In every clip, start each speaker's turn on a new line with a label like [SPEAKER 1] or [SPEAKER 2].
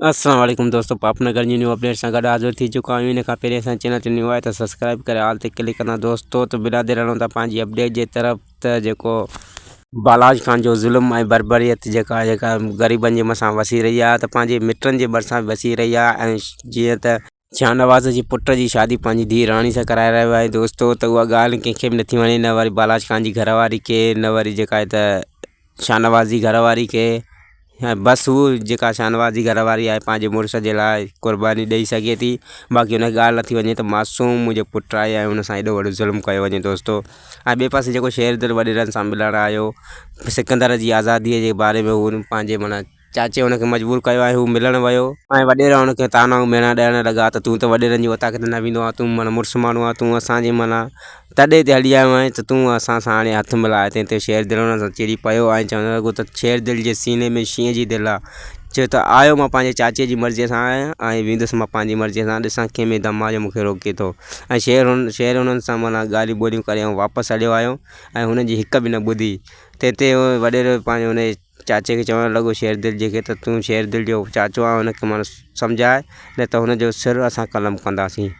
[SPEAKER 1] السلام عليڪم دوستو پاپ نگر جي نيو اپڊيٽ سان گڏ حاضر ٿي چڪا آهيون ان کان پهرين اسان چينل تي نيو آهي ته سبسڪرائب ڪري آل تي ڪلڪ ڪندا دوستو ته بنا دير هلون ٿا پنهنجي اپڊيٽ جي طرف ته جيڪو بالاج خان جو ظلم ۽ بربريت جيڪا جيڪا غريبن جي مٿان وسي رهي آهي ته پنهنجي مٽن جي ڀرسان وسي رهي آهي ۽ جيئن ته شاهنواز جي پٽ جي شادي پنهنجي ڌيء راڻي سان ڪرائي رهيو آهي دوستو ته اها ڳالهه ڪنهن کي به نٿي وڻي نه وري بالاج خان جي گهر واري کي نه وري جيڪا آهي ته شاهنواز جي گهر واري کي ۽ بس هو جيڪا شاهنواز جي گهر واري آهي پنهنجي مڙس جي لاء قرباني ڏئي سگهي ٿي باقي هن کي ڳالهه نٿي وڃي ته معصوم منهنجو پٽ آهي ۽ هن سان ايڏو وڏو ظلم ڪيو وڃي دوستو ۽ ٻئي پاسي جيڪو شير دل وڏيرن سان ملڻ آيو سڪندر جي آزاديء جي باري ۾ هو پنهنجي معنيٰ چاچي هن کي مجبور ڪيو ۽ هو ملڻ ويو. ۽ وڏيرا هن کي طعنا مهڻا ڏيڻ لڳا ته تون ته وڏيرن جي اوطاق تي نه ويندو آهين تون معنيٰ مڙس ماڻهو آهين تون اسان جي معنيٰ تڏي تي هلي آيو آهين ته تون اسان سان هاڻي هٿ ملاء. تنهن تي شير دل هن سان چڙي پيو ۽ چوڻ لڳو ته شير دل جي سيني ۾ شينهن جي دل آ. چيو ته آيو مان پنهنجي چاچي جي مرضيء سان آهيان ۽ ويندس مان پنهنجي مرضيء سان ڏسان ڪنهن ۾ دم آ جو مون کي روڪي ٿو. ۽ شير هن شير هنن سان معنيٰ ڳالهيون ٻولهيون ڪري ۽ واپس هليو آيو ۽ هنن جي هڪ به نه ٻڌي. تنهن تي وڏيرو پنهنجي هن جي چاچي کي چوڻ لڳو شير دل جي کي ته تون شير دل جو چاچو آهين هن کي معنيٰ سمجهاء نه ته هن جو سر اسان قلم ڪنداسين.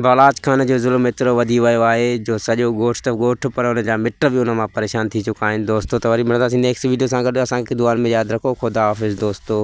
[SPEAKER 1] بالاچ خان جو ظلم ايترو وڌي ويو آهي جو سڄو ڳوٺ ته ڳوٺ پر ان جا مٽ به ان مان پريشان ٿي چڪا آهن دوستو ته وري ملنداسين نيڪسٽ ويڊيو سان گڏ اسان کي دعائن ۾ ياد رکو خدا حافظ دوستو.